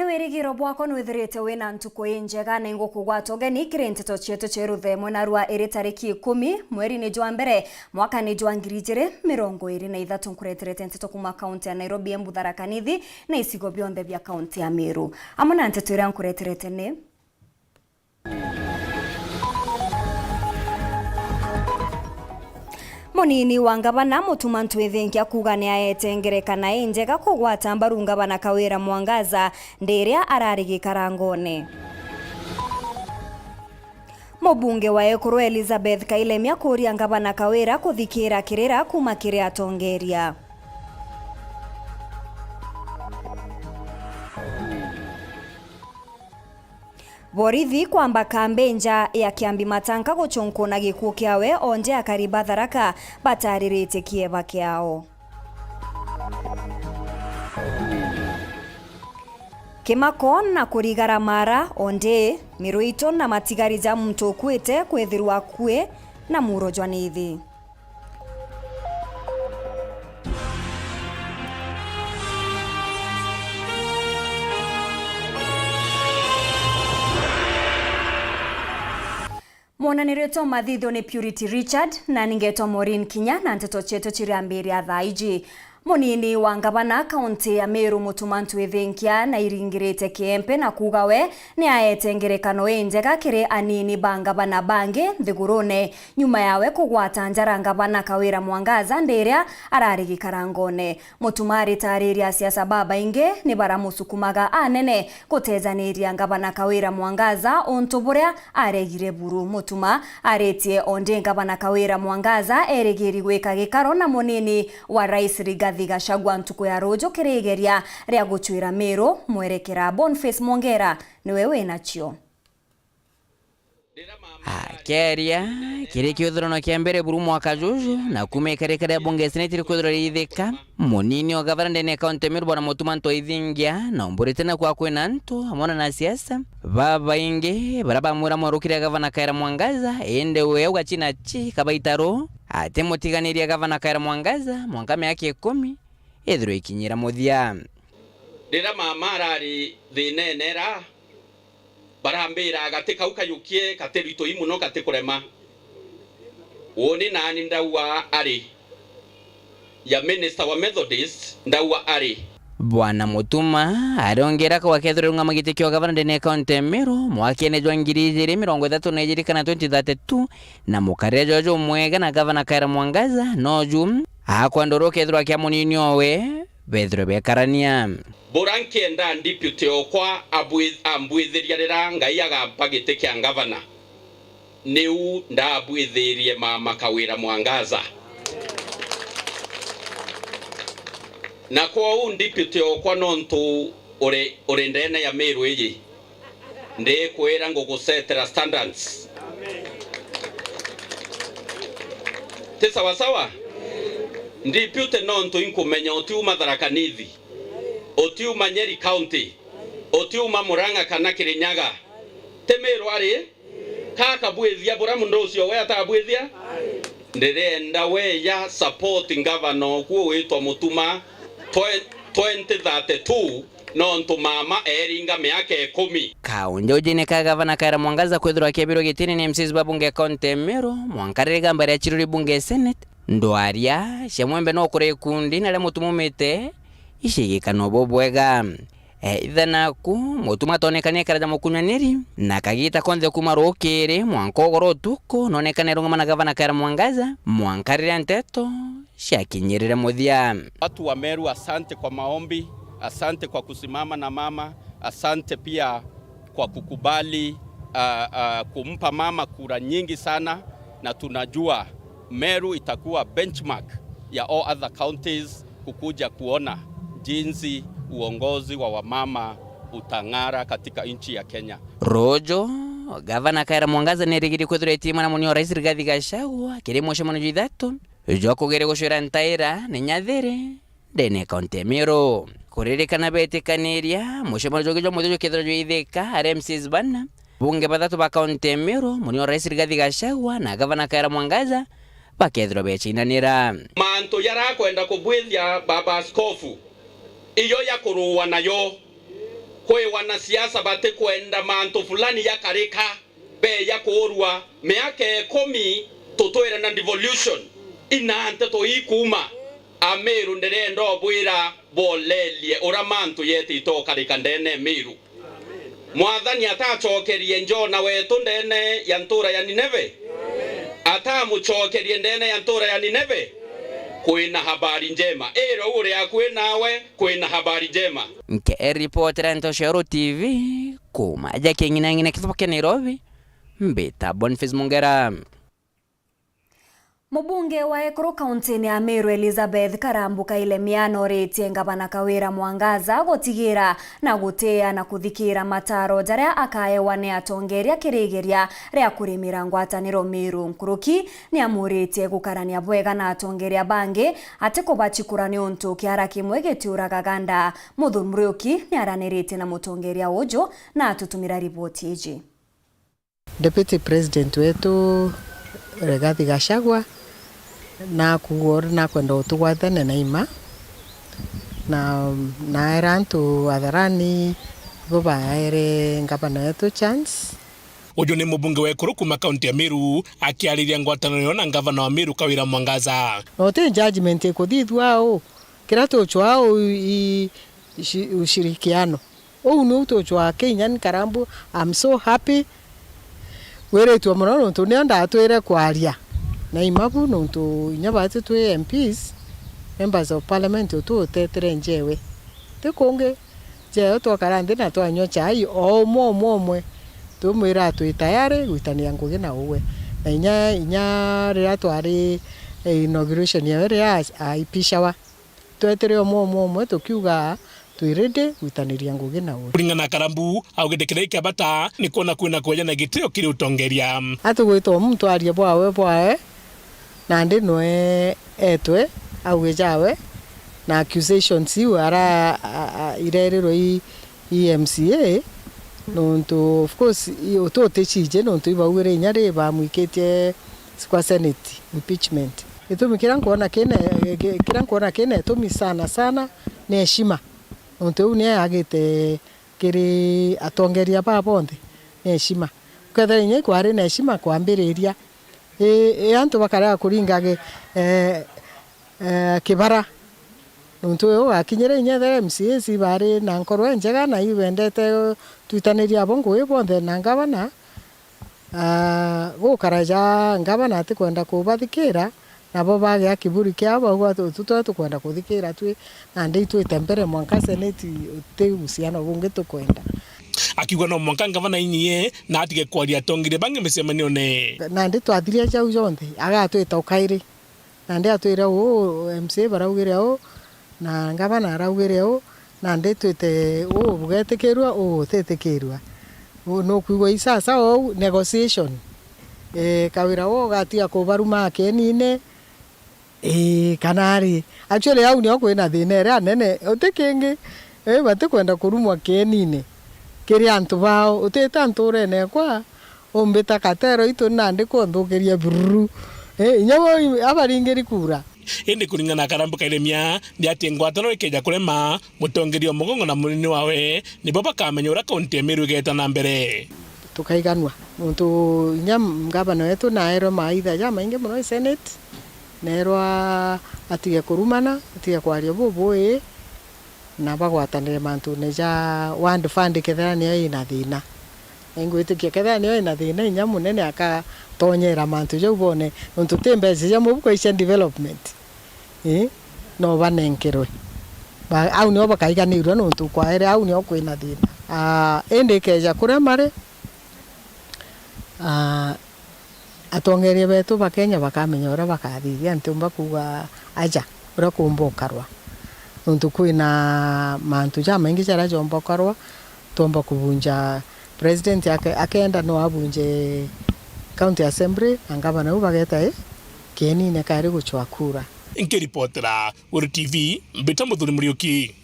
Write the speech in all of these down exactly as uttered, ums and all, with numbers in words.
Wirigiro bwakwa nwithirite wina ntuku injega, na ingukugwata ugeni kiri nteto cietu cia ruthemwe narua iri tariki ikumi, mweri ni jwa mbere, mwaka ni jwa ngiri ijiri mirongo iri na ithatu. Nkureterete nteto kuma kaunti ya Nairobi, Embu, Tharaka Nithi na icigo bionthe bia kaunti ya Meru. Amwe na nteto iria nkureterete ni: Munini wa ngavana Mutuma Ntwithinkia kuuga ni aete ngerekano injega kugwata mbaru ngavana Kawira Mwangaza ndiria arari gikarangone. Mubunge wa Ekuru Elizabeth Kailemia kuuria ngavana Kawira kuthikira kirira kuuma kiri atongeria. Borithi kwamba kambi nja ya Kiambi Matanka gucunkuna gikuu kiawe, onde akari ba Tharaka batariritie kieba kiao. Kimako na kurigara mara, onde mirwito na matigari ja muntu ukuite kwithirwa akui na muuro jwa nithi. Mwonaniritwe mathithio ni Purity Richard, na ningetwa Maureen Kinya, na nteto cietu ciriambiria thaa iji. Munini wa ngavana kaunti ya Meru Mutuma Ntwithinkia na iringirite kiempe na kuuga we ni aete ngerekano injega kiri anini ba ngavana bangi nthigurune, nyuma yawe kugwata njara ngavana Kawira Mwangaza ndiria arari gikarangone. Mutuma aritariria asiasa babaingi ni baramusukumaga anene gutejaniria ngavana Kawira Mwangaza untu buria aregire buru. Mutuma aritie onde ngavana Kawira Mwangaza erigiri gwika gikaro na munini wa Rais Rigathi Gachagua ntuku ya ruju kiri igeria ria gucwira Meru mwerekera. Boniface Mwongera niwe winacio. Akeria kiri kiuthurano kia mbere buru mwaka juju, na kuuma ikarika ria bunge seneti rikwithirwa riithika, munini wa gavana ndene ya kaunti ya Meru Bwana Mutuma Ntwithinkia na umburite na kwa kwina antu amwe na siasa babaingi baria bamwira mwarukire gavana Kawira Mwangaza, indi we ugacina chi kabaitaru atimutiganiria gavana Kawira Mwangaza mwanka miaka ikumi ithirwe ikinyira muthia. Riria mama arari thiinene ra, barambira gati kau kayukie gati ritui mono gati kurema. Uuni naani ndauga ari ya minister wa Methodist, ndauga ari. Bwana Mutuma ariongera kau akethirwa arungama giti kia ugavana ndene ya kaunti ya Meru mwakene jwa ngiri ijiri mirongo ithatu na ijiri kana twenty thirty-two, na mukarire jwa jumwega na gavana Kawira Mwangaza noju akwenda uria ukethirwa kia munini owe bethirwe bekarania. Bura nkienda deputy okwa abwi-, ambwithiria rira Ngai agampa giti kia ngavana, niu ndabwithirie mama Kawira Mwangaza. Na kwou deputy okwa nontu uri, uri ndene ya Meru iji, ndikwira ngugusetera standards. Ti sawa sawa? Deputy nontu inkumenya utiuma Tharaka Nithi, utiuma Nyeri County, utiuma Murang'a kana Kirinyaga. Ti Meru ari? Kakabwithia bura mundu ucio we atabwithia? Ndirenda weya support ngavana okwo witwa Mutuma twe-, twenty thirty-two, nontu mama eringa miaka ikumi. Kaunti ujine ka gavana Kawira Mwangaza kwithirwa akiebirwe gitini ni M Cs ba bunge ya kaunti ya Meru, mwanka riria igamba riachiruri bunge ya Senate, ndwaria cia mwembe no kuri ikundi na ria mutumumite icigikano bubwega. Either naku, Mutuma atonekania ekara ja mukunyaniri, na kagita konthe kuuma rukiri mwanka ugoro utuku, nonekane arungama na gavana Kawira Mwangaza, mwanka riria nteto ciakinyirire muthia. Watu wa Meru, asante kwa maombi, asante kwa kusimama na mama, asante pia kwa kukubali, ah, ah, kumpa mama kura nyingi sana, na tunajua Meru itakuwa benchmark ya all other counties kukuja kuona jinsi uongozi wa wamama utang'ara katika nchi ya Kenya. Ruju, gavana Kawira Mwangaza nerigiri kwithirwa etimwe na munini wa rais Rigathi Gachagua kiri mucemanio jwa ithatu jwa kugeria gucwira ntaira ni nyathiri ndene ya kaunti ya Meru. Kuririkana betikaniria, mucemanio jwa jwa muthia jukethirwa jwithika ari M Cs bana, bunge bathatu ba kaunti ya Meru, munini wa rais Rigathi Gachagua na gavana Kawira Mwangaza bakethirwa becinanira. Mantu jara akwenda kubwithia baba askofu, iyo ya kuruwa nayo. Kwi wanasiasa batikwenda mantu fulani jakarika, beja kuurua. Miaka ikumi tutwire na devolution, ina nteto ikuuma. Amiru, ndirenda ubwira bwolerie uria mantu jetite ukarika ndene Miru. Mwathani atacokerie Jona wetu ndene ya ntura ya Nineve? Atamucokerie ndene ya ntura ya Nineve? Kwina habari njema. Ira uu uri akui nawe, kwina habari njema. Nkiripotera nteto cia Uru T V, kuuma ja king'inang'ina kithuba kia Nairobi, mbita Boniface Mungera. Mubunge wa ekuru kauntini ya Meru Elizabeth Karambu Kailemia noritie ngavana Kawira Mwangaza gutigira na gutia na kuthikira mataro jaria akaewa ni atongeria kirigiria ria kurimira ngwataniro Meru. Nkuruki ni amuritie gukarania bwega na atongeria bangi, atikubacikura niuntu kiara kimwe gitiuraga ganda. Muthuri Muriuki ni araniritie na mutongeria uju na atutumira riboti iji. Deputy President wetu Rigathi Gachagua nakuuga uri nakwenda utugwatane na ima, na naera antu atharani bo baere ngavana wetu chance. Uju ni mubunge wa ekuru kuuma kaunti ya Meru akiariria ngwataniro na ngavana wa Meru Kawira Mwangaza. Na uti judgment ikuthithua au, kiria tucwaa au i, i, ishi-, ushirikiano. Uu niu tucwaa Kenya ni Karambu. I'm so happy. Wiritue mono nontu nio ndatwire kwaria na imabu, nontu inya baatu twi M Ps, members of parliament, utuutetire njewe. Ti kungi, njewe twakara nthi na twanyua chai o umwe umwe umwe, tumwira twi tayari gwitania ngugi na uwe. Na inya, inya riria twari, eh, inauguration yawe riria aipishawa, twetire umwe umwe umwe tukiuga twi ready gwitaniria ngugi nawe. Kuringana na Karambu, augite kiria kia bata ni kwona kwina kwejana gitio kiri utongeria. Atugwita muntu arie bwawe bwawe, nandi nwe etwe auge jawe, na accusations iu ara, a, a, irerirwe i, i M C A, nontu of course i, ututiciji nontu ibaugire inya ri bamwikitie kwa Senate impeachment. Gitumi kiria nkwona kina, ki-, kiria nkwona kina itumi sana sana ni heshima. Nontu uu ni agite kiri atongeria baa bonthe ni heshima. Ukethira inya ikwari na heshima kwambiriria, i, i antu bakarega kuringa gi-, eh, eh, kibara. Nontu uyu ugakinyire inya ethira M C As bari na nkoro injega na ibendete twitaniria abo ngugi bonthe na ngavana, ah, gukara ja ngavana atikwenda kubathikira, nabo bagia kiburi kiao bauga, "Tu, tu, twe tukwenda kuthikira twi, nandi itwite mbere mwanka seneti, uti uhusiano bungi tukwenda." Akiuga no mwanka ngavana inyie na atige kwaria atongeria bangi micemanione. Nandi twathiria jau jonthe, agatwita ukairi. Nandi atwire uu M C A baraugire uu, na ngavana araugire uu, nandi twite uu bugetikirua, uu utitikirua. Uu nukwigua i sasa ou negotiation. Ii, Kawira uu ugatiga kubaruma akienine, ii, kana ari. Actually, au nio kwina thina iria nene, uti kingi, ii, batikwenda kurumwa kienine kiri antu bao. Utite nturene ekwa, umbita katero itu nandi kunthukiria bururu. Eh, inya bo abaringiri kura. Indi kuringana na Karambu Kairemia, ni ati ngwataniro ikeja kurema, mutongeria o mugongo na munini wawe nibo bakamenya uria kaunti ya Meru igeeta na mbere. Tukaiganua, nontu inya ngavana wetu naerwe maitha jamaingi mono i Senate, nerwa atige kurumana, atige kwaria bubui, na bagwatanire mantune ja ward fund kethira niyo ina thina. Na ingwitikia kethira niyo ina thina, inya munene akatonyera mantu jau bone, nontu ti mbeca cia mubuko i cia development. Ii, no banenkerwe. Ba-, au nio bakaiganirwe nontu kwaere au nio kwina thina. Ah, indi ikeja kuria mari, ah, atongeria betu ba Kenya bakamenya uria bakathithia, ntiumba kuuga aja uria kuumba ukarwa. Nontu kwina mantu jamaingi jaria joomba ukarwa, twomba kubunja, president ake-, akenda no abunje county assembly, na ngavana u bageta i kienine kairi gucwa kura. Nkiripotera Weru T V, mbita Muthuri Muriuki.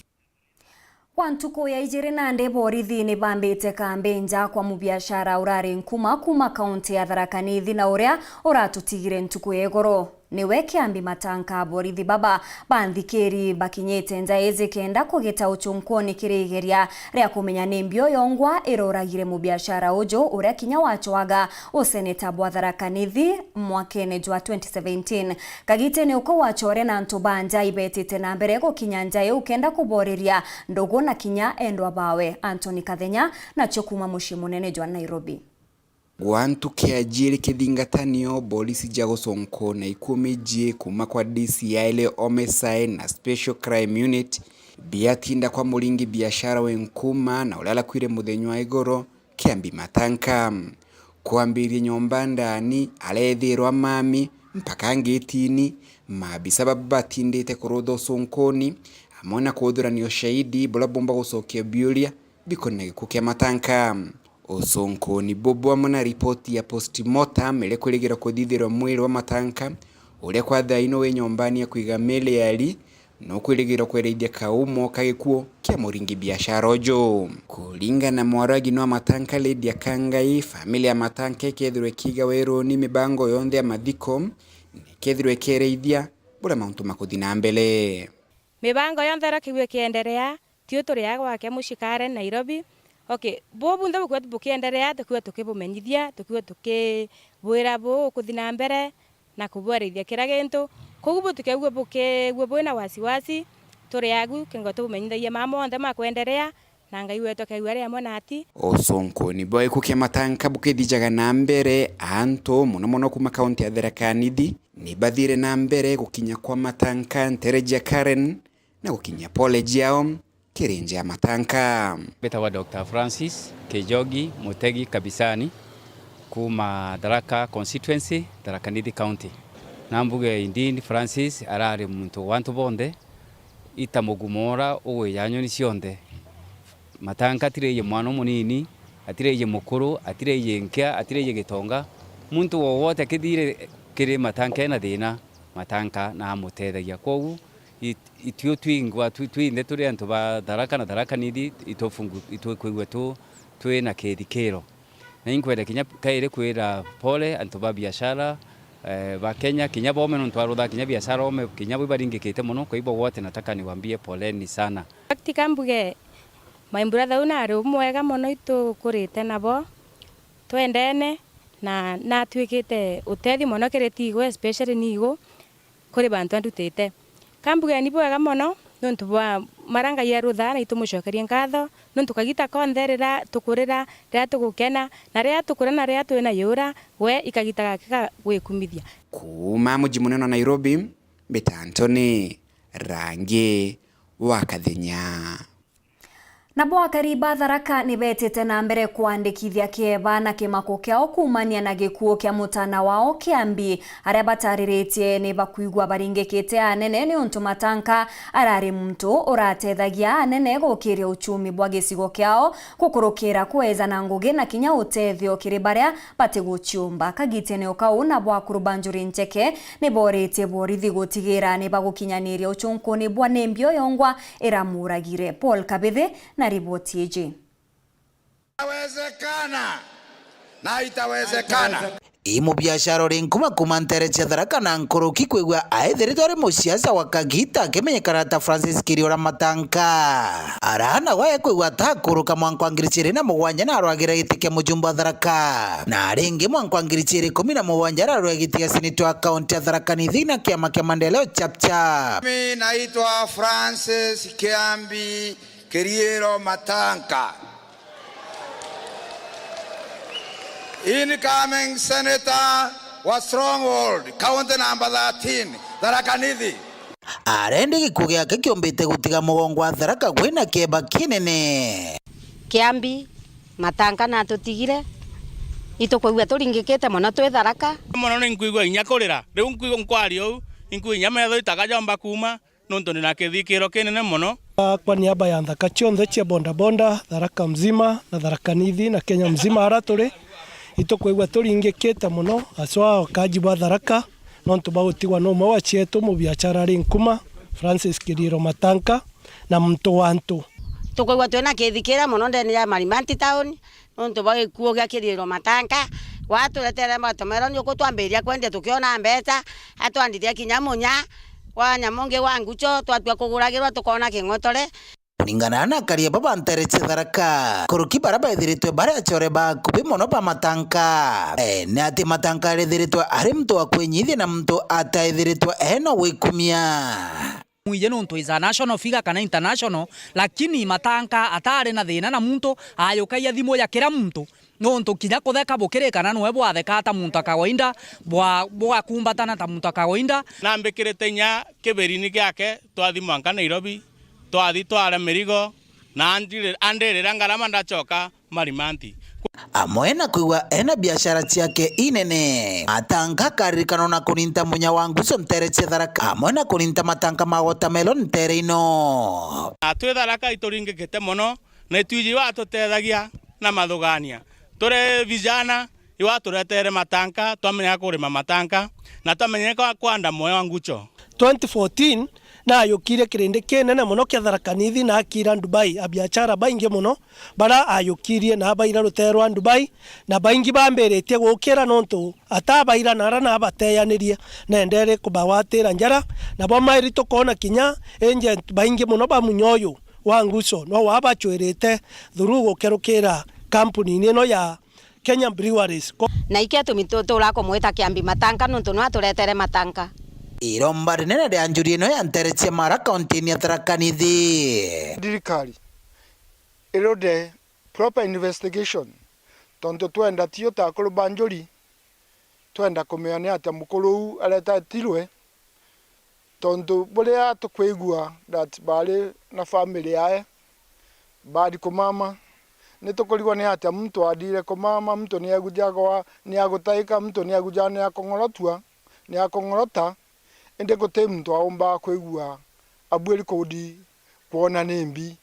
Kwa ntuku ya ijiri nandi borithi ni bambite kambi nja kwa mubiashara urari nkuma kuma kaunti ya Tharaka Nithi na uria uratutigire ntuku ya igoro. Niwe Kiambi Matanka. Borithi baba banthikiri bakinyite nja iji kenda kugita uchunkuni kiri igeria ria kumenya ni mbio yongwa iroragire mubiashara uju uria kinya wachwaga useneta bwa Tharaka Nithi mwakene jwa twenty seventeen. Kagitene uko wachore na antu ba nja ibetite na mbere gukinya nja iu kenda kuboreria ndugu na kinya endwa bawe. Anthony Kathenya nacio kuma mucii munene jwa Nairobi. Gwantu kiajiiri kithingatanio, bolisi ja gucunkuna ikumi ji kuma kwa D C I le Homicide na Special Crime Unit biatinda kwa muringi biashara we Nkuma na uria arakuire muthenya wa igoro, Kiambi Matanka. Kwambiriria nyomba ndani, arethirwa mami mpaka ngitini, maabisa baba batindite kurutha ucunkuni amwe na kuthurania ushahidi buria bumba gucokia biuria bikonie gikuu kia Matanka. Ucunkuni bubu amwe na ripoti ya postmortem iria ikwirigirwa kuthithirwa mwiri wa Matanka uria kwa thaa ino wi nyombani ya kwiga miiri ya ari nukwirigirwa kwerethia kaumo ka gikuu kia muringi biashara uju. Kuringana na mwaragi nwa Matanka Lydia Kangai, family ya Matanka ikethirwa ikiiga wiruni mibango yonthe ya mathiko na ikethirwa ikereithia buria mauntu makuthi na mbere. Mibango yonthe iria kiuga ikienderea, tiu turi aa gwake mucii Karen Nairobi. Okay, buu bunthe bukwigua bukienderea, tukwigua tukibumenyithia, tukwigua tukibwira buu ukuthi na mbere na kubwerethia kira gintu. Koguo buu tukegua bukigua bwina wasiwasi, turi agu, kengwa tubumenyithagia maa monthe makwenderea, na Ngai wetu akegua ari amwe nati. Ucunkuni bwa gikuu kia Matanka bukithijaga na mbere, antu mono mono kuma kaunti ya Tharaka Nithi ni bathire na mbere gukinya kwa Matanka ntere jia Karen, na gukinyia pole jiao kiri nja ya Matanka. Mbitagwa Doctor Francis Kijogi Mutegi Kabisani, kuma Tharaka Constituency, Tharaka Nithi County. Na mbuge indeed Francis arari muntu wa antu bonthe, ita mugumo ura ugwija nyoni cionthe. Matanka atiraije mwana umunini, atiraije mukuru, atiraije nkia, atiraije gitonga. Muntu wowote akithire kiri Matanka ena thina, Matanka na amutethagia. Kwogu, it-, itui twingwa, twi-, twinthe turi antu ba Tharaka na Tharaka Nithi, itufungu-, itukwigua tu-, twina kithikiro. Na inkwenda kinya kairi kwira pole antu ba biashara, eh, ba Kenya, kinya bome nontu arutha kinya biashara ome, kinya bo ibaringikite mono, kwa hivyo wote nataka niwaambie poleni sana. Fact ka mbuge, my brother uu nari umwega mono itukurite nabo, twendene, na natwikite utethio mono kiri tigo, especially nigo. Kuri bantu andutite. Ka mbugeni bwega mono niuntu bwa mara Ngai aruthaa, na itumucokerie nkatho niuntu kagita konthe riria tukurira, riria tugukena, na riria tukura, na riria twina yura, we ikagita gake ga gwikumithia. Kuuma muji munene wa Nairobi, mbita Anthony Rangi wa Kathenya. Nabo akari ba Tharaka ni betite na mbere kwandikithia kieba na kimako kiao kuumania na gikuu kia mutana wao Kiambi, aria batariritie ni bakwigua baringikite anene niuntu Matanka arari muntu uratethagia anene gukiria uchumi bwa gicigo kiao, gukurukira kweja na ngugi na kinya utethio kiri baria batiguciumba. Kagitene o kau, nabo akuru ba Njuri Ncheke ni boritie borithi gutigira ni bagukinyaniria ucunkuni bwa ni mbio yongwa iramuragire. Paul Kabithi na riboti iji. Itawezekana na itawezekana. I mubiashara uri nkuma kuma ntere cia Tharaka na nkuruki kwigua aithiritwe ari musiasa wa kagita akimenyekana ta Francis Kiriora Matanka. Arana gwe kwigua atakuruka mwanka wa ngiri ciiri na mugwanja na arwagira giti kia mujumbe wa Tharaka. Na ringi mwanka wa ngiri ciiri kumi na mugwanja ararwira giti gia seneta wa kaunti ya Tharaka Nithi na kiama kia Maendeleo Chap Chap. Mimi naitwa Francis Kiambi Kiriero Matanka. Incoming senator wa Stronghold, county number thirteen, Tharaka Nithi. Arendi gikuu giake kiumbite gutiga mugongo wa Tharaka gwina kieba kinene. Kiambi, Matanka natutigire, itukwigua turingikite mono twi Tharaka. Mono ni nkwigua inya kurira. Riu nkwigua nkwaria uu, nkwigua inya metho itaga jomba kuuma. Nontu ndina kithikiro kinene mono. Kwa niaba ya nthaka cionthe cia bodaboda, Tharaka mzima na Tharaka Nithi na Kenya mzima ara turi, itukwigua turingikite mono, aswa okaji ba Tharaka, nontu bwa gutigwa na umwe wa cietu mubiachara ari nkuma, Francis Kiriiro Matanka, na muntu wa antu. Tukwigua twina kithikiro mono ndene ya Marimanti town, nontu bwa gikuo gia Kiriiro Matanka. Waturetere watermelon, ukutwambiria kwendia tukiona mbeca, atwandithia kinya munya wa nyamu ngi wa ngucho, twatua kuguragirwa tukoona king'otore. Kuringana na akari baba ba nteere cia Tharaka, nkuruki baria baithiritwe bari acore ba akubi mono ba Matanka, e, ni ati Matanka arithiritwe ari muntu wa kwinyithia na muntu ataithiritwe ena gwikumia. Mwiji nuntu is a national figure kana international, lakini Matanka atari na thina na muntu ayukagia thimu ya kira muntu, nuntu kinya kutheka bukirikana nwe bwatheka ta muntu a kawaida, bwa-, bugakumbatana ta muntu a kawaida. Nambikirite inya kibirini giake, twathi mwanka Nairobi, twathi twara mirigo, na andire-, andirira ngarama ndacoka Marimanti. Amwe na kwigua ena biashara ciake inene, Matanka akaririkanwa na kuninta munya wa nguco nteere cia Tharaka, amwe na kuninta matanka ma watermelon nteere ino. Na twi Tharaka ituringikite mono, na itwiji watutethagia na mathugania. Turi vijana, iwaturetere matanka, twamenya kurima matanka, na twamenyeka kwanda moyo wa ngucho. Twenty fourteen, nayukirie kirindi kinene mono kia Tharaka Nithi na akira Dubai, abiachara baingi mono bara ayukirie na abaira rutere rwa Dubai, na baingi bambiritie gukira nontu atabaira na ara nabateyanirie, na endere kubagwatira njara, nabo mairi tukoona kinya agent baingi mono ba munya uyu wa nguco no wabachwirite through gukerukira kampuni-ini ino ya Kenya Breweries. Ko- Na ikio tumi tu-, tuura kumwita Kiambi Matanka nuntu nwe aturetere matanka. Iromba rinene ria njuri ino ya nteere cia Mara kaunti-ini ya Tharaka Nithi. Thirikari irude proper investigation, tontu twenda tio ta akuru ba njuri, twenda kumenya ni atia mukuru uu aretetirwe, tontu buria tukwigua that baari na family yae, baari kumama, ni tukurigwa ni atia muntu athire kumama, muntu ni agujagwa, ni agutaika, muntu ni agujaga, ni akong'orotwa, ni akong'orota, indi guti muntu aumbaga kwigua abuiri kuthi kwona ni mbi,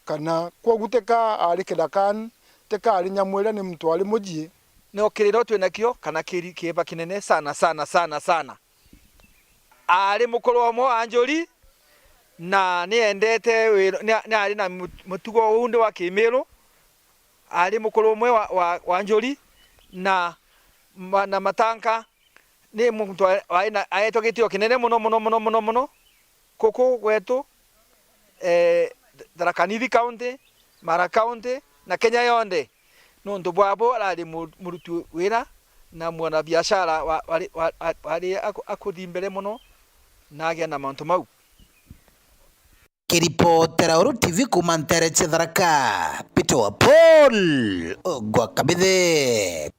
kana kwogu tika ari kithakani, tika ari nyamu iria ni muntu ari mujii. Ni o kiriro twi nakio, kana kiri-, kieba kinene sana, sana, sana, sana. Aari mukuru umwe wa njuri, na ni endete wira, ni, ni aari na mu-, mutugo undi wa kimiru. Aari mukuru umwe wa, wa, wa njuri, na ma-, na Matanka ni muntu wa, wa, aetwe gitio kinene mono, mono, mono, mono, mono. Kuku gwetu, eh, Tharaka Nithi County, Mara County, na Kenya yonthe. Nontu bwabo arari mu-, muruti wira na mwana biashara wa-, wari, wa-, wa-, wari aku-, akuthi mbere mono na agia na mantu mau. Kiripotera Uru T V kuuma nteere cia Tharaka, Peter wa Paul, Ogwa Kabithe.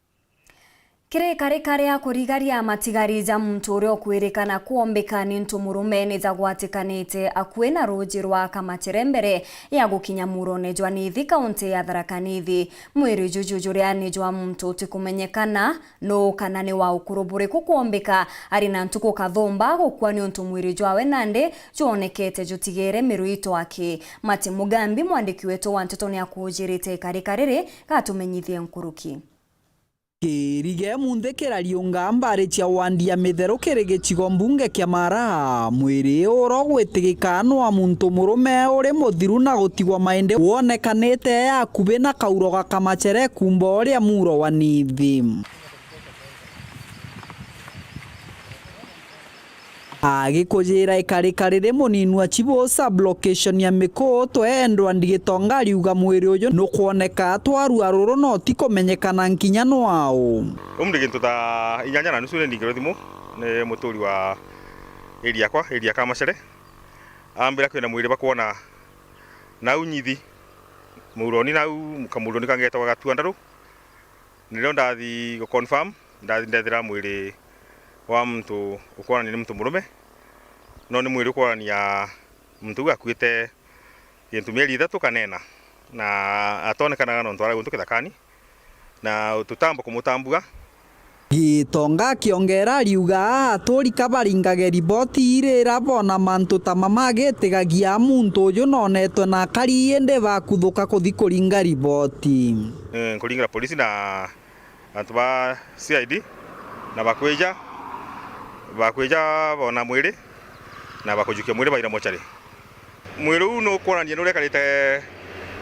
Kirikari karia kurigaria matigari ja muntu uria ukwirikana kwombika ni ntu murume ni jagwatikanite akui na ruuji rwa Kamachere mbere ya gukinya murone jwa Nithi, kaunti ya Tharaka Nithi. Mwiri juju juria ni jwa muntu utikumenyekana nuu kana ni wa ukuru buriku kwombika, ari na ntuku kathumba gukua niuntu mwiri jwawe nandi jwonekete jutigere miruito aki. Mati Mugambi, mwandiki wetu wa nteto, ni akujirite ikarika riri, gatumenyithie nkuruki. Kirige munthi kirariunga mbari cia wandi ya Mitheru kiri gicigo mbunge kia Mara. Mwiri uro gwitigika nwa muntu murume uri muthiru na gutigwa maindi wonekanite e akubi na kauro ga Kamachere kumba uria muro wa Nithi. Agikujira ikarika riri munini wa Chibo sub location ya Mikuutwe, Edward Gitonga ariuga mwiri uyu nukwoneka atwarua ruru no ti kumenyekana nkinya nwau. Umri gintu ta inyanya na nusu ni ndingirwe thimu ni muturi wa area yakwa, area ya Kamachere. Ambira kwina mwiri bakwona nau Nithi, muroni nau, kamuroni kangetagwa Gatuandaru. Nirio ndathi gu confirm, ndathi ndethira mwiri wa muntu ukwonania ni muntu murume, no ni mwiri ukwonania muntu uu akuite gintu mieri ithatu kana ina, na atonekanaga nontu aria guntu kithakani, na tutamba kumutambua. Gitonga akiongera ariuga, aa aturi ka baringage riboti iri ira bona mantu ta mama agitigagia muntu uju nonetwe na akari indi bakuthuka kuthi kuringa riboti. Eh, nkuring'ira polisi na antu ba C I D, na bakwija, bakwija bona mwiri, na bakujukia mwiri baira mochari. Mwiri uu nukwonania nuria ekarite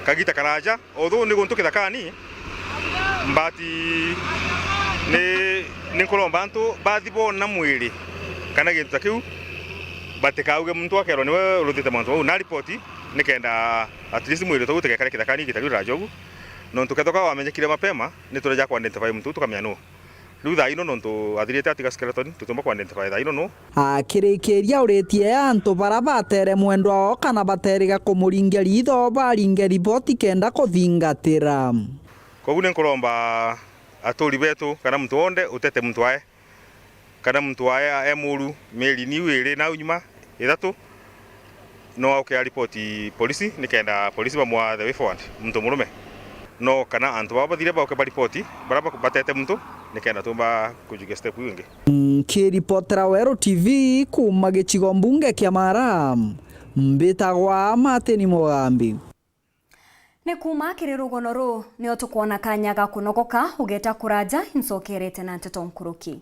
kagita karaja, although ni guntu kithakani, but Ni, ni nkuromba antu bathi boona mwiri kana gintu ta kiu, batikauge muntu akerwa niwe urutite mantu mau, na ripoti nikenda at least mwiri utu utigekare kithakani igiita riu riraja ugu, nontu kethirwa wamenyekire mapema, ni tureja ku identify muntu uu tukamenya nuu. Riu thaa ino nontu athirite atiga skeleton, tutiumba ku identify thaa ino nuu. Akirikiria uritie antu bara batere mwendwa wao kana bateriga kumuringia ritho baringe riboti kenda kuthingatira. Koguo ni nkuromba aturi betu kana muntu wonthe utete muntu wae, kana muntu wae e muru mieri niu iri nau nyuma ithatu, no auke aripoti polisi nikenda polisi bamwa the way forward muntu murume. No kana antu baba bathire bauke baripoti bara ba-, batete muntu nikenda tumba kujukia step iu ingi. Nkiripotera Weru T V kuuma gicigo mbunge kia Mara, mbitagwa Martin Mugambi. Ni kuuma kiri rugono ruu nio tukwona kanya ga kunogoka, ugeta kuraja, incokerete na nteto nkuruki.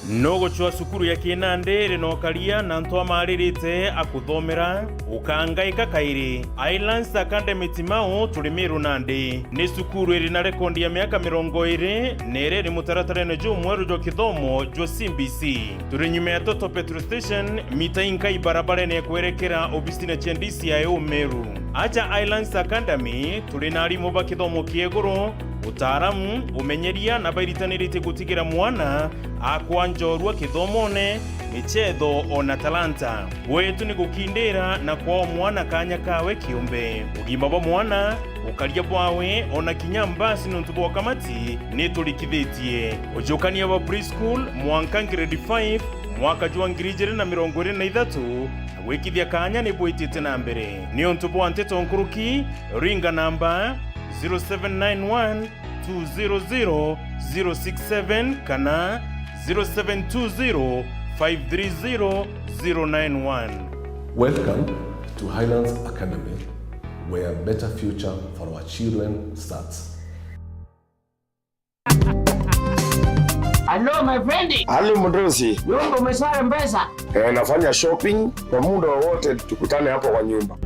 Nugucwa cukuru ya Kinandi iri na ukaria na antu amaririte akuthomera, ukangaika kairi. Islands Academy Timau turi Miru nandi. Ni cukuru iri na rekondi ya miaka mirongo iri na iri iri mutaratarene jumweru jwa kithomo jwa C B C. Turi nyuma ya Total Petrol Station, mita inka ibarabarene ya kwerekera obisine cia D C I O Meru. Aja Islands Academy, turi na arimu ba kithomo kia iguru, utaaramu, umenyeria na bairitaniritie gutigira mwana akwa njorua kithomone, michetho, ona talanta. Gwetu ni gukindira na kwaa mwana kanya kawe kiumbe. Ugima bwa mwana, ukaria bwawe, ona kinya mbasi nontu bwa ukamati ni turikithitie. Ujukania bwa preschool mwanka grade five, mwaka jwa ngiri ijiri na mirongo iri na ithatu, na gwikithia kanya ni bwitite na mbere. Niuntu bwa nteto nkuruki, ringa namba zero seven nine one two zero zero zero six seven kana zero seven two zero five three zero zero nine one. Welcome to Highlands Academy, where a better future for our children starts. Hello, my friend. Hali mdosi. Nyumba umeswara mpesa? Eh, nafanya shopping kwa muda wowote, tukutane hapo kwa nyumba.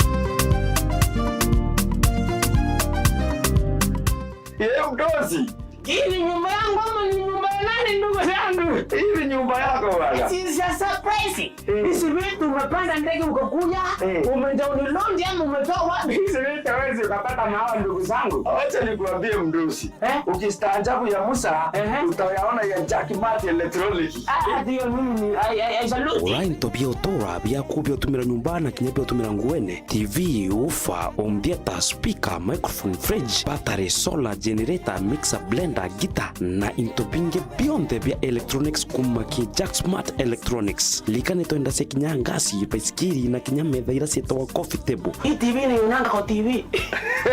Yeye mdosi. Hii ni nyumba yangu ama ni nyumba ya nani, ndugu yangu? Hii ni nyumba yako bwana. It is a surprise. Eh. Hizi vitu umepanda ndege ukakuja, eh, umedownload ama umetoa wapi? Hizi vitu hawezi ukapata na hawa ndugu zangu. Wacha nikuambie mdosi. Eh? Ukistaajabu ya Musa, ehe, utayaona ya Jack Mart Electronic. Ah, ndio mimi ni, I, I, I salute. Ura into bia utura biaku bia utumira nyumba na kinya bia utumira nguene. T V, woofer, home theater, speaker, microphone, fridge, battery, solar, generator, mixer, blender, guitar, na into bingi bionthe bia electronics kuuma ki Jack Smart Electronics. Lika ni twenda cia kinya ngasi, baisikiri, na kinya metha ira cietagwa coffee table. Hii T V ni unanga kwa T V.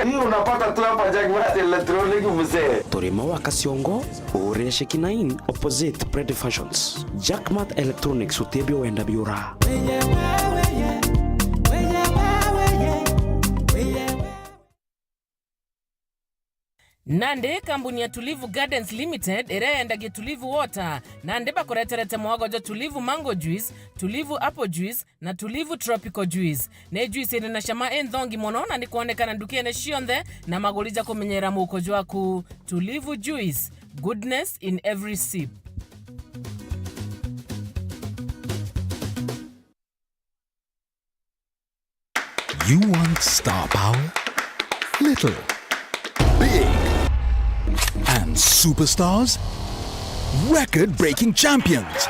Hii unapata tu hapa Jack Smart Electronic, mzee. Turi Maua Kaciongo, Urire Sheki nine, opposite Pred Fashions. Jack Smart Electronics, utebio wenda biura. Nandi kambuni ya Tulivu Gardens Limited iria yendagia Tulivu Water, nandi bakureterete mwago jwa Tulivu Mango Juice, Tulivu Apple Juice na Tulivu Tropical Juice. Ni juice iri na cama inthongi mono na ni kwonekana ndukene cionthe na maguri ja kumenyerera muuko jwaku. Tulivu Juice, goodness in every sip. You want star power? Little. Big. And superstars? Record-breaking champions.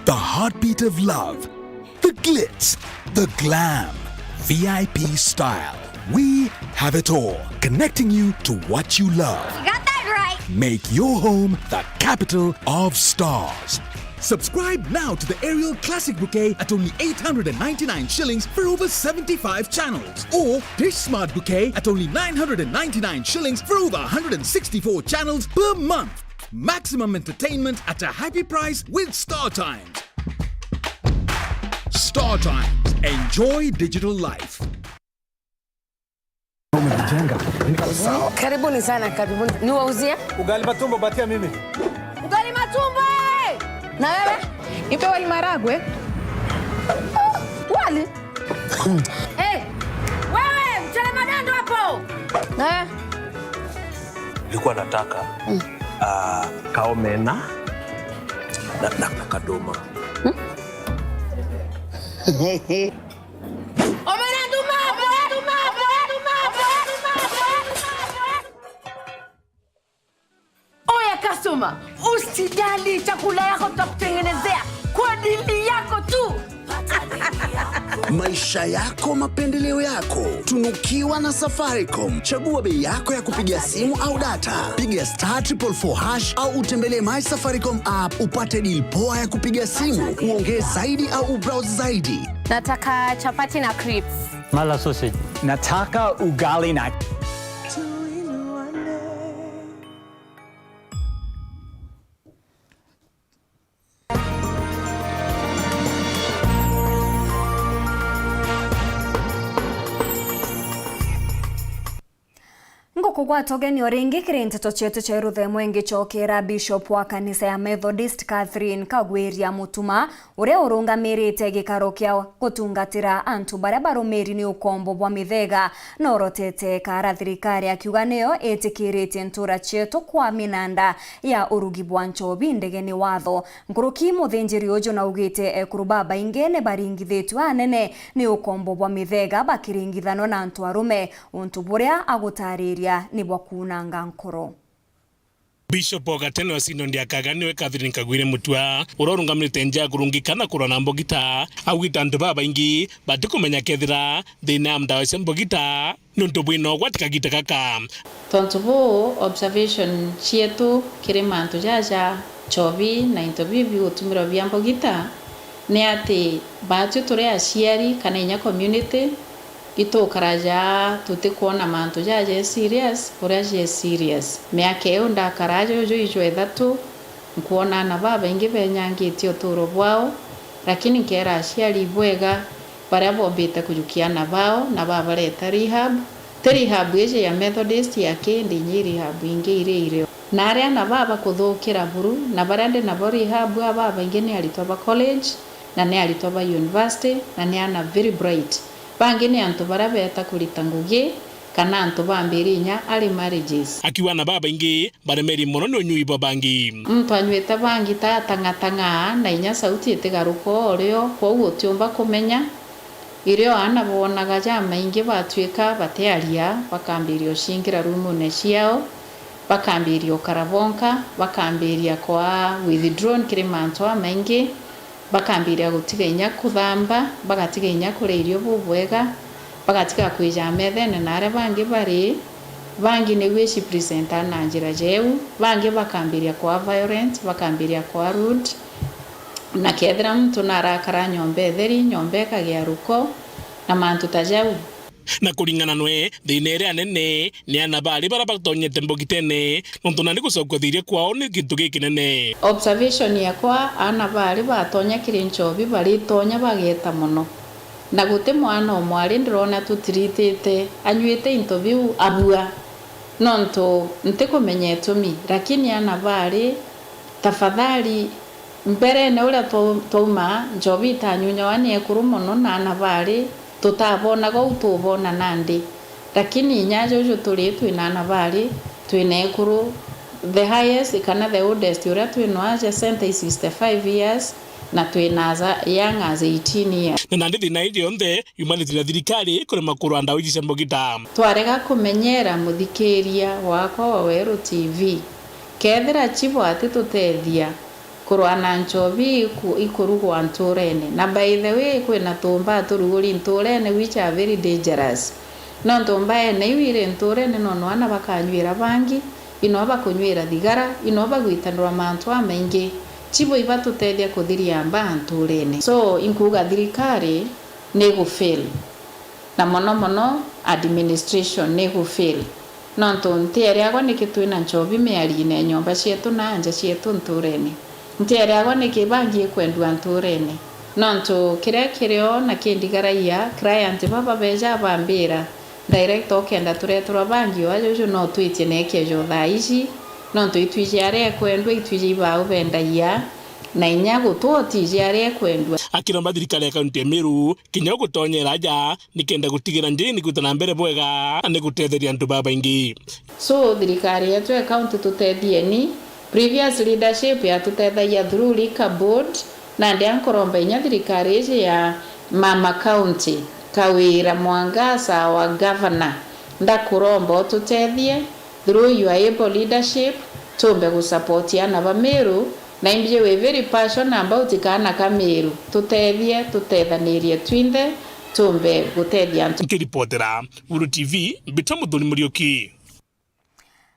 The heartbeat of love. The glitz. The glam. V I P style. We have it all, connecting you to what you love. You got that right. Make your home the capital of stars. Subscribe now to the Aerial Classic Bouquet at only eight hundred and ninety-nine shillings for over seventy-five channels, or Dish Smart Bouquet at only nine hundred and ninety-nine shillings for over one hundred and sixty-four channels per month. Maximum entertainment at a happy price with Star Times. Star Times. Enjoy digital life. Umejijenga. Niko sawa. Karibuni sana, karibuni. Niwauzie? Ugali matumbo, batia mimi. Ugali matumbo, eh! Na wewe? Nipe wali maragwe. Oh, wali? Hey, wewe, mchele madando hapo. Eh? Nilikuwa nataka, ah, kaomena na, na, na kadoma. Omena nduma, omena nduma, omena nduma, omena nduma, omena nduma. Oya customer, usijali, chakula yako tutakutengenezea kwa dili yako tu. Maisha yako, mapendeleo yako. Tunukiwa na Safaricom. Chagua bei yako ya kupiga simu au data. Piga star triple four hash au utembelee My Safaricom app upate deal poa ya kupiga simu, uongee zaidi au ubrowse zaidi. Nataka chapati na crips. Mala sausage. Nataka ugali na Ngukugwata ugeni o ringi kiri nteto cietu cia ruthemo ingicokera Bishop wa kanisa ya Methodist Catherine Kagwiria Mutuma, uria urungamirite gikaro kia gutungatira antu baria barumiri ni ukombo bwa mithega, norotete kara thirikari akiuga niyo itikiritie ntura cietu kwa minanda ya urugi bwa nchobi ndegeni watho. Nkuruki muthinjiri uju naugite ekuru babaingi ni baringithitue anene ni ukombo bwa mithega bakiringithanwa na antu arume, untu buria agutariria ni bwa kuunanga nkoro. Bishop wa gatene wa Synod ya Kaga niwe Catherine Kagwire Mutua, uria urungamirite nja ya kurungika na kurwa na mbogita, augite antu babaingi batikumenya kethira thina ya ndawa cia mbogita niuntu bwina ugwati kagita gaka. Tontu buu, observation cietu kiri mantu jaja, nchobi na into biu bigutumirwa bia mbogita, ni ati baatwi turi aciari kana inya community, itukaraja tutikwona mantu jaja e serious uria je serious. Miaka iu ndakara aja uju ijwa ithatu, nkwona aana babaingi benyangitie uturo bwao, lakini nkeera aciari ibwega baria bombite kujukia aana bao na babareta rehab. Ti rehab iji ya Methodist yaki, indi inya i rehab ingi iria irio. Na aria aana baa bakuthukira buru, na baria ndi nabo rehab, aa babaingi ni aritwa ba college, na ni aritwa ba university, na ni aana very bright. Bangi ni antu baria beeta kurita ngugi, kana antu bambiri inya early marriages. Akiuga aana babaingi baremeri mono ni unyui bwa bangi. Muntu anywite bangi ta atang'atang'aa na inya sauti itigaruka o rio, kwou utiumba kumenya. Irio aana boonaga jamaingi batwika batiaria, bakambiria ucingira rumune ciao, bakambiria ukara bonka, bakambiria kwaa withdrawn kiri mantu amaingi, bakambiria gutiga inya kuthamba, bagatiga inya kuria irio bubwega, bagatiga kwija methene na aria bangi bari. Bangi niu icipresenta na njira jeu, bangi bakambiria kwaa violent, bakambiria kwaa rude, na kethira muntu narakara nyomba itheri, nyomba ikagia ruko na mantu ta jau. Na kuringana nwe, thina iria nene ni aana bari baria batonyete mbogitene, nontu nandi gucokua thiiria kwao ni gintu gikinene. Observation yakwa, aana bari batonya kiri nchobi baritonya bageta mono, na guti mwana o mwari ndirona tutiritite anyuite into biu abua, nontu ntikumenya itumi, lakini aana bari, tafadhali, mberene uria twau-, twauma, nchobi itanyunyawa ni ekuru mono na aana bari, tutabonaga uu tubona nandi. Lakini inya aja uju turi, twina aana bari, twina ekuru, the highest kana the oldest uria twina aja center is sixty-five years, na twina as young as eighteen years. Na nandi thina iji yonthe yumanite na thirikari kurema kurwa ndawa iji cia mbogita. Twarega kumenyera, muthikiria wakwa wa Weru T V, kethira chibo atitutethia, kurwa na nchobi iku-, ikurugwa nturene. Na by the way, kwina tumbaa turuguri nturene which are very dangerous. Nontu mbaene iu iri nturene, no nwana bakanyuira bangi, ino bakunywira thigara, ino bagwitanirwa mantu amaingi. Chibo ibatutethia kuthiria mbaa nturene. So, inkuuga thirikari ni gufail. Na mono mono administration ni gufail. Nontu ntieriagwa niki twina nchobi miariine ya nyomba cietu na nja cietu nturene. Ntieriagwa niki bangi ikwendua nturene. Nontu kiria kirio na kindigaragia, client baba beja bambira, director, ukenda tureterwa bangi o aja uju no twitie na ikejo thaa ici, nontu itwiji aria ekwendwa, itwiji ibau bendagia, Na inya gutwa otiji aria ekwendua. Akiromba thirikari ya kaunti ya Meru kinya gutonyera aja nikenda gutigira njira ni kwita na mbere bwega na ni gutetheria antu babaingi. So thirikari yetu ya kaunti tutethieni, previous leadership yatutethagia through liquor board, nandi ankoromba inya thirikari iji ya mama kaunti, Kawira Mwangaza wa governor, ndakuromba ututethie through your able leadership, tumbe gusupport ana ba Meru, na imbi wi very passion about kaana ka Meru, tutethie, tutethanirie twinthe, tumbe gutethia antu. Nkiripotera Uru T V, Mbita Muthoni Muriuki.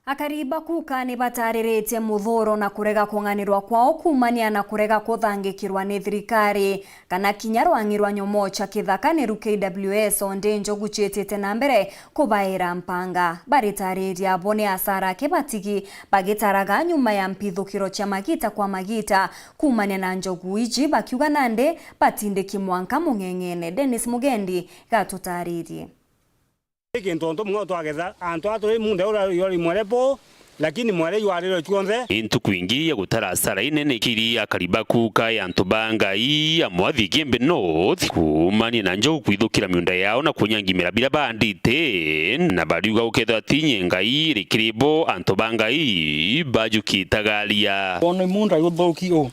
Akari ba Kuka ni batariritie muthuro na kurega kung'anirwa kwao kuumania na kurega kuthangikirwa ni thirikari kana kinya rwang'i rwa nyomoo cia kithaka niru K W S, o ndi njogu ciitite na mbere kubaira mpanga. Baritariria bo ni asara kibatigi bagitaraga nyuma ya mpithukiro cia magita kwa magita kuumania na njogu iji, bakiuga nandi batindiki mwanka mung'eng'ene. Dennis Mugendi gatutaririe. Ni kintu untu mung'ao twagetha, antu aa turi munda uria yori mwere bo, lakini mwere jwarirwe juonthe. Ni ntuku ingi ya gutara asara inene kiri akari ba Kuka ya antu ba Ngai ya Mwathi Igembe North, kuumania na njogu kwithukira miunda yao na kunyangimira biria baandite, na bariuga ukethirwa ti inye Ngai iri kiri bo, antu ba Ngai bajukitagaria. Wona munda juthuki u,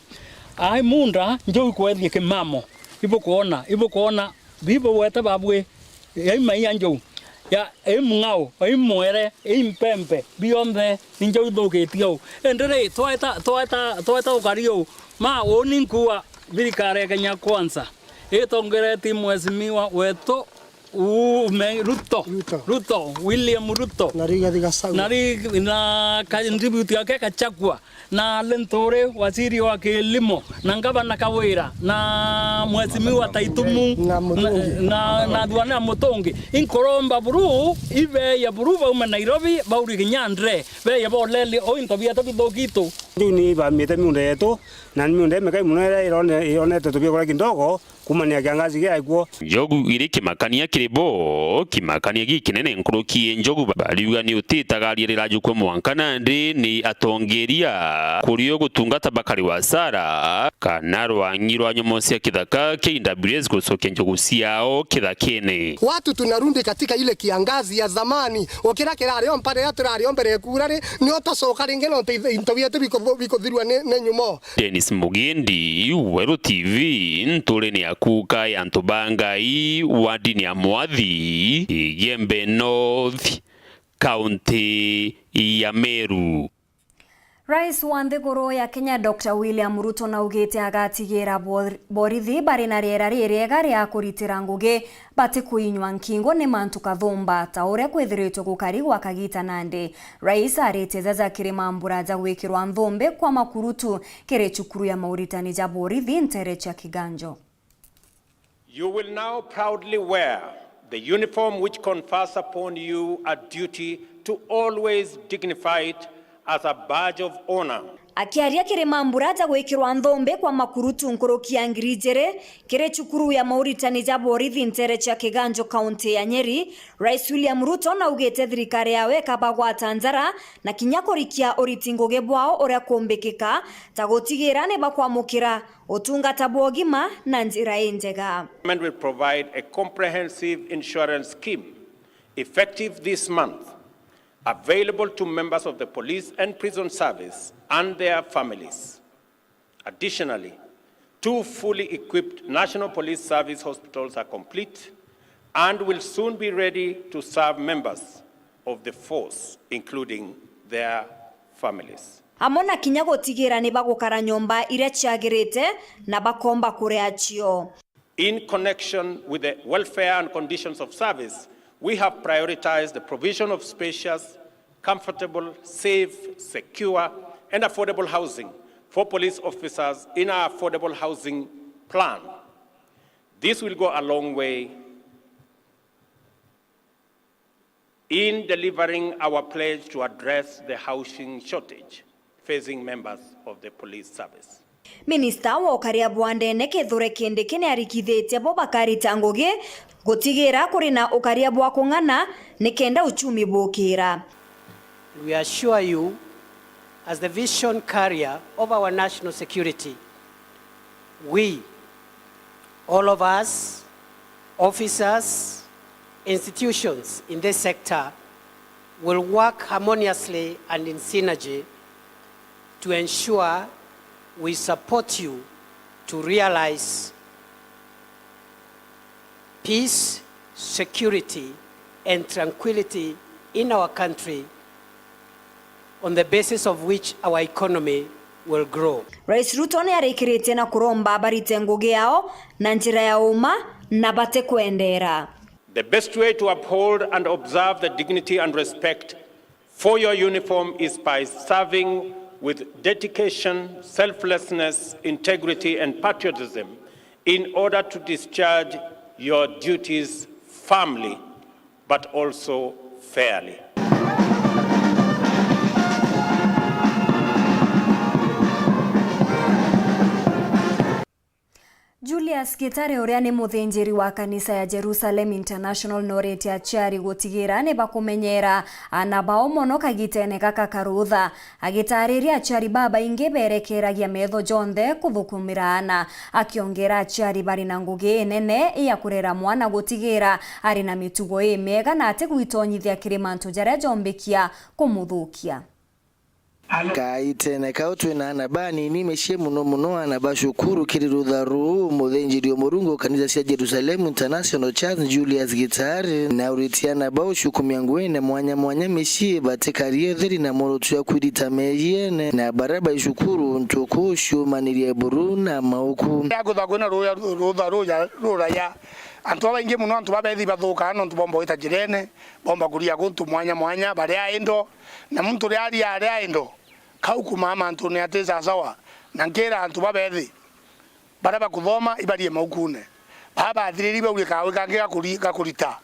ai munda njogu kwethia kimamo, ibukwona, ibukwona. Bibo wete babwi, yai maia njou, ya, i mng'ao, i mwere, i mpempe, bionthe ni njou ithukitie ou. Indi ri, tweta, tweta, tweta ukari ou, ma uni nkuuga thirikari ya Kenya Kwanza itongeretie mheshimiwa wetu u-, me-, Ruto. Ruto. Ruto, William Ruto. Na Rigathi Gachagua. Na ri-, na ka-, deputy yake Gachagua. Na Linturi, waziri wa kilimo, na ngavana Kawira, na mheshimiwa Taitumu, na Mutungi. Na, na, na Thuana Mutungi. Inkuromba buru, ibeya buru baume Nairobi, bauri kinya ndre, beya boleli, o into bietu bithukitu. Riu ni ibamite miunda yetu, na ni miunda imekai muno iria irone-, ironete tubiekura kidogo, kuumania kiangazi giaikuo. Njogu iri kimakania kiri bo, kimakania gikinene nkuruki i njogu ba-, bariuga ni utitagaria rirajukua mwanka nandi ni atongeria kurio gutungata bakari wa asara, kana rwang'i rwa nyomo cia kithaka K W S gucokia njogu ciao kithakene. Watu tunarudi katika ile kiangazi ya zamani, ukira kirari o mpare iria turari o mbere ya kuura ri, ni utacoka ringi nontu into bietu bikuthu-, bikuthirua ni, ni nyumo. Dennis Mugendi, Weru T V, nturene ya Kuka ya antu ba Ngai, wardini ya Mwathi, Igembe North, kaunti ya Meru. Rais wa nthiguru ya Kenya, Doctor William Ruto, naugite agatigira bor-, borithi bari na riera ririega ria kuritira ngugi batikuinywa nkingo ni mantu kathumba, ta uria kwithiritwe gukari gwa kagita nandi. Rais arite jaja kiri mambura ja gwikirwa nthumbi kwa makurutu kiri cukuru ya mauritani ja borithi ntere cia Kiganjo. You will now proudly wear the uniform which confers upon you a duty to always dignify it as a badge of honor. Akiaria kiri mambura ja gwikirwa nthumbi kwa makurutu nkuruki ya ngiri ijiri kiri cukuru ya mauritani ja borithi ntere cia Kiganjo, kaunti ya Nyeri, Rais William Ruto naugite thirikari yawe ikabagwata njara na kinya kurikia uriti ngugi bwao uria kumbikika, ta gutigira ni bakwamukira utungata bwa ugima na njira injega. Government will provide a comprehensive insurance scheme effective this month, available to members of the police and prison service and their families. Additionally, two fully equipped National Police Service hospitals are complete and will soon be ready to serve members of the force, including their families. Amwe na kinya gutigira ni bagukara nyomba iria ciagirite na bakomba kuria cio. In connection with the welfare and conditions of service, we have prioritized the provision of spacious, comfortable, safe, secure, and affordable housing for police officers in our affordable housing plan. This will go a long way in delivering our pledge to address the housing shortage facing members of the police service. Minista wa ukaria bwa ndene Kithure Kindiki ni arikithitie bo bakarita ngugi gutigira kuri na ukaria bwa kung'ana nikenda uchumi bukira. We assure you, as the vision carrier of our national security, We, all of us, officers, institutions in this sector, will work harmoniously and in synergy to ensure we support you to realize peace, security, and tranquility in our country, on the basis of which our economy will grow. Rais Ruto ni arikiritie na kuromba barite ngugi yao na njira ya uma na batikwendera. The best way to uphold and observe the dignity and respect for your uniform is by serving with dedication, selflessness, integrity, and patriotism in order to discharge your duties firmly, but also fairly. Julius Gitare, uria ni muthinjiri wa kanisa ya Jerusalem International, noritie aciari gutigira ni bakumenyera aana bao mono kagitene gaka ka rutha, agitariria aciari babaingi berekeragia metho jonthe kuthukumira aana, akiongera aciari bari na ngugi inene ya kurera mwana gutigira ari na mitugo imiega na atigwitonyithia kiri mantu jaria jombikia kumuthukia. Kaitene kau twina aana banini micii, mono mono aana ba cukuru. Kiri rutha ruu, muthinjiri o Murungu o kanisa cia Jerusalem International Church, Julius Gitare, nauritie aana bau cukumia nguine mwanya mwanya micii, batikarie utheri na mworoto jwa kwirita meejiene na baria bai cukuru, ntuku ciumaniria buru na mauku. Riria kwithagwa kwina ruuya, rutha ruuya ruraya, antu babaingi mono, antu babethi bathukaa nontu bomba gwita njirene, bomba kuria guntu mwanya mwanya, baria indo, na muntu riria aria aria indo, kau kumaa mantune ati sasawa, na nkira antu babethi baria bakuthoma ibarie maukune. Baa bathiriri baurie kawi kangi gakuri-, gakurita,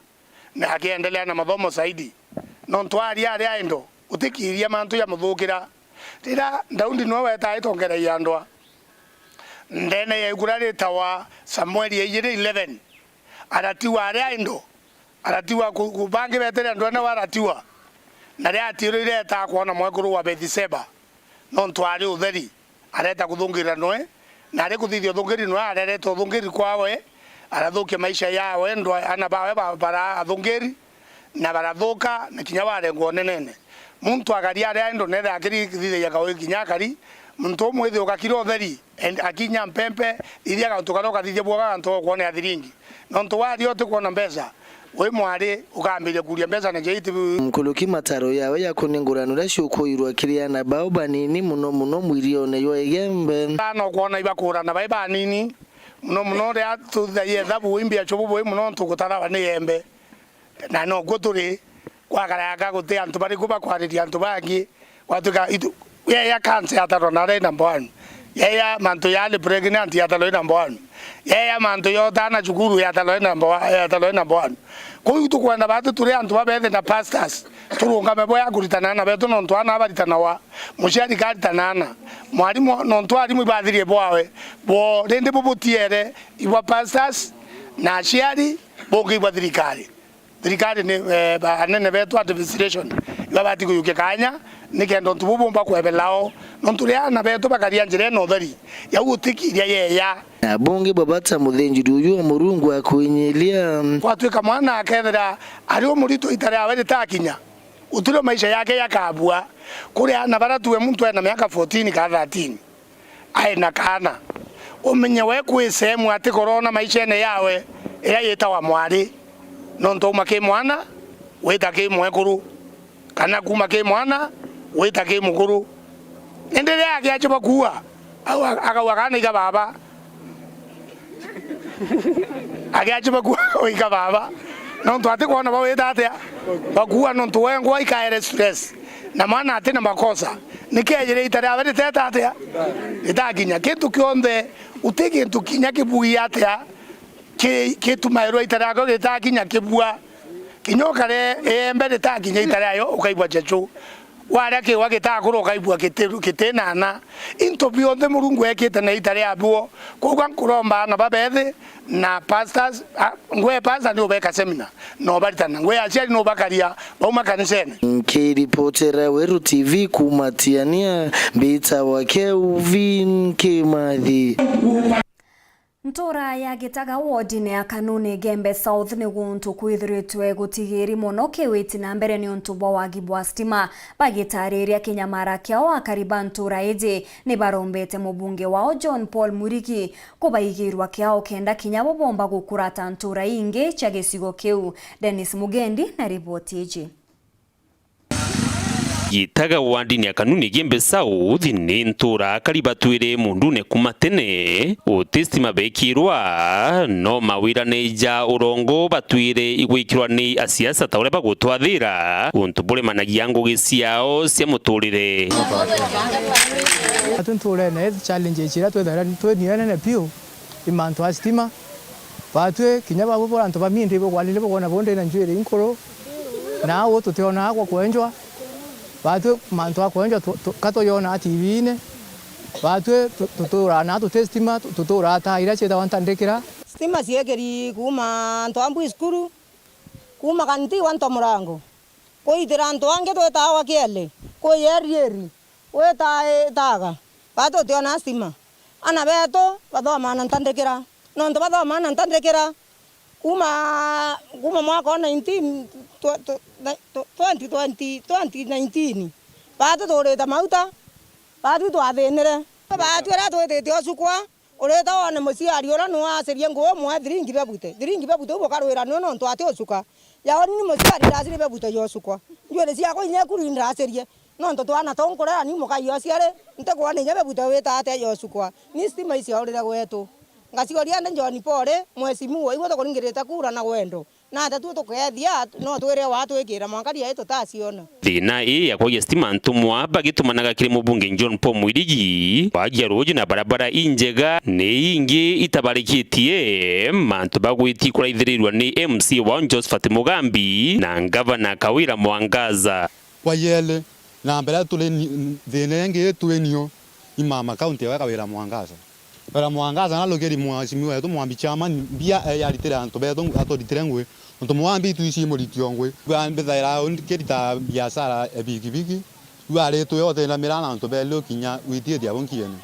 na akiendelea na mathomo zaidi. Nontu aria aria indo, utikiria mantu jamuthukira. Riria Daudi niwe wetaa itongera ya ndwa, ndene ya igu riria ritawa Samueli ya ijiri eleven, aratiwa aria indo, aratiwa ku-, ku-, bangi betere ndwene we aratiwa. Na riria atiirire etaa kwona mwekuru wa Bethisheba, nontu ari utheri, areta kuthungirira noe, na ari kuthithia uthungiri noe, arereta uthungiri kwawe, arathukia maisha yawe, ndwa-, aana bawe ba-, bara athungiri, na barathuka, na kinya barengwa unenene. Muntu agaria aria indo nethe akirithithagia kaui kinya akari, muntu umwithi ugakira utheri, and akinya mpempe, iria gantu karia ukathithia bwoga gantu ga kwonea thiringi. Nontu waria utikwona mbeca, wi mwari ukambiria kuria mbeca na jaiti. Nkuruki mataro yawe ya kunengurana uria ciukuirwa kiri aana bao banini, mono mono mwirione jwa Igembe. Aana ukwona ibakurana bai banini, mono mono uria tuthithagia ethabu, wimbi acubu bui mono ntu gutarawa ni Igembe. Na nokuo turi, gwakara yaka guti antu bariku bakwariria antu bangi, gwatuika itu, yaya cancer yatarwa na ari number one. Yaya mantu ya early pregnant yatarwa i number one. Yaya mantu ya utana cukuru yatarwa i number one, yatarwa i number one. Kuu tukwenda batu turi antu babethi na pastors, turungame bo ya kuritana aana betu nontu aana baritanawa, muciari karitana aana, mwarimu nontu arimu ibathirie bwawe, bo rindi bubutiere ibwa pastors na aciari, bungi ibwa thirikari. Thirikari ni, eh, ba-, anene betu administration, ibabati kuyukia kanya, nikenda untu buu bumba kwebelao, nontu ria aana betu bakaria njira ina utheri, yau utikiria yeya. Na bungi bwa bata muthinjiri uyu wa Murungu akwinyiria. Gwatuika mwana akethira ari umuritu ita riawe ritakinya, utirio maisha yake yakabua. Kuri aana bara tuwe muntu ena miaka fourteen kana thirteen, ai na kaana, umenye we kwi sehemu atikorona maishene yawe iria yitawa mwari, nontu uma ki mwana wita ki mwekuru, kana kuma ki mwana wita ki mukuru. Indi riria agiachiba kuua, au a-, akauga kana iga baba, agiachiba kuua iga baba, nontu atikwona bawita atia bakuua, nontu wengwa ikaere stress. Na mwana ati na makosa, nikejire ita riawe riteta atia? Ritakinya. Kintu kionthe, uti kintu kinya kibugia atia ki-, kitumairwa ita riakio ritakinya kibua. Kinya ukare iembe ritakinya ita riayo, ukaigua jechu. Waria kiwa gitakura, ukaigua kiti-, kitinana. Into bionthe Murungu ekite na ita riabio. Koguo nkuromba aana babethi na pastors, a, ngwe pastor ni ubeka seminar, no baritana. Ngwe aciari no bakaria, bauma kanisene. Nkiripotera Weru T V kuma Tiania, mbitawa Kelvin Kimathi. Ntuura ya Gitaga wodine ya Kanuni Igembe South ni guntu kwithiritwe gutigiri mono kiwiti na mbere niuntu bwa wagi bwa stima. Bagitariria kinyamara kiao, akari ba ntuura iji ni barombete mubunge wao John Paul Murigi kubaigirwa kiao kenda kinya bo bomba gukurata ntuura ingi cia gicigo kiu. Dennis Mugendi na riboti iji. Gitaga wandini ya Kanuni Igembe South ni ntuura akari batwire mundune kuma tene, uti stima bekirwa, no mawira ni ja urongo batwire igwikirwa ni asiasa ta uria bagutwathira, untu buremanagia ngugi ciao cia muturire. Atu ntuurene, challenge iria twithaira twinire nene piu i mantu a stima. Batwi kinya babu bora antu ba mindi bugwanire bugona bundi na njwiri inkuru, na au tutionaa gwa kwenjwa. Batwi mantu a kwenjwa tu- tu- ka tuyonaa T V-ini. Batwi tu- tuturaa na tuti stima, tu- tuturaa taa iria ciitagwa ntandikira. Stima ciekiri kuuma antu a mbui cukuru, kuuma kanti wa nto murango. Kuitira antu angi twitaagwa kiele, kuya erieri, wita itaga, batu tutionaa stima. Ana betu bathomaa na ntandikira, nontu bathomaa na ntandikira, kuuma, kuuma mwaka wa nineteen, tw- tw- na- tw- twenty twenty, twenty nineteen, batu tuurite mauta, batu twathinire. Batu iria twitite ucukwa, urita wone muciari uria nwacirie nguu mwe thiringi bebute. Thiringi bebute u bukarwira nio nontu ati ucuka. Yaoni ni muciari ndacirie bebute yocukwa. Njuiri ciakwa inya ekuru indacirie. Nontu twana tunkurera ni mukai yociari, ntikwona inya bebute wita atia yocukwa. Ni stima iciaurire gwetu. Ngaciuria ndi John Paul, mheshimiwa, igwe tukuringirite kura na wendo. Na atatue tukeethia, no twire watwikira mwanka riai tutaciona. Thina ii ya kwagia stima ntumwa bagitumanaga kiri mubunge John Paul Mwirigi, kwagia ruuji na barabara injega ni ingi itabarikitie, mantu bagwiti kuraithirirwa ni M C wao Josephat Mugambi na ngavana Kawira Mwangaza. Kwa yele, na mbere turi ni- thina ingi twinio i mama kaunti ya Kawira Mwangaza. Kawira Mwangaza na rugiri mheshimiwa wetu Mwambi Chairman mbia, eh, yaritire antu betu, aturitire ngui. Nontu Mwambi itwiji muriti o ngui. Bwa mbithaira nkirita biashara ya bigibigi. Bwa ritwe utindamira na antu beli ukinya witithia bunkiene.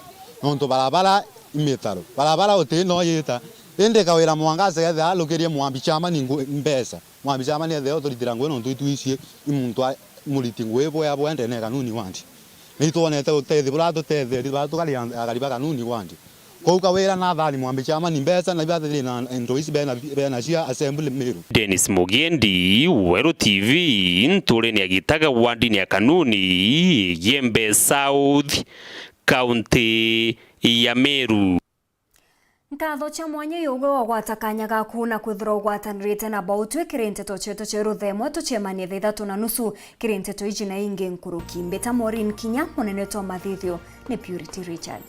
Nontu barabara imitaro. Barabara uti no yita. Indi Kawira Mwangaza ethira arukirie Mwambi Chairman ngui mbeca. Mwambi Chairman ethira uturitira ngui nontu itwiji i muntu a- muriti ngui bwea bwendene kanuni wandi. Ni itwonete utethio buria atutetherie, baria tukari an- akari ba kanuni wandi. Kou Kawira na athani Mwambi Chairman mbeca na ibathiri na into ici bena, bena cia assembly Meru. Dennis Mugendi, Weru T V, nturene ya Gitaga wandini ya Kanuni, Igembe South, kaunti ya Meru. Nkatho cia mwanya yogwe wagwata kanya gaku na kwithirwa ugwatanirite na Bautwi kiri nteto cietu cia ruthemwe. Tucemanie thaa ithatu na nusu kiri nteto iji na ingi nkuruki. Mbita Maureen Kinya, munene wetu wa mathithio ni Purity Richard.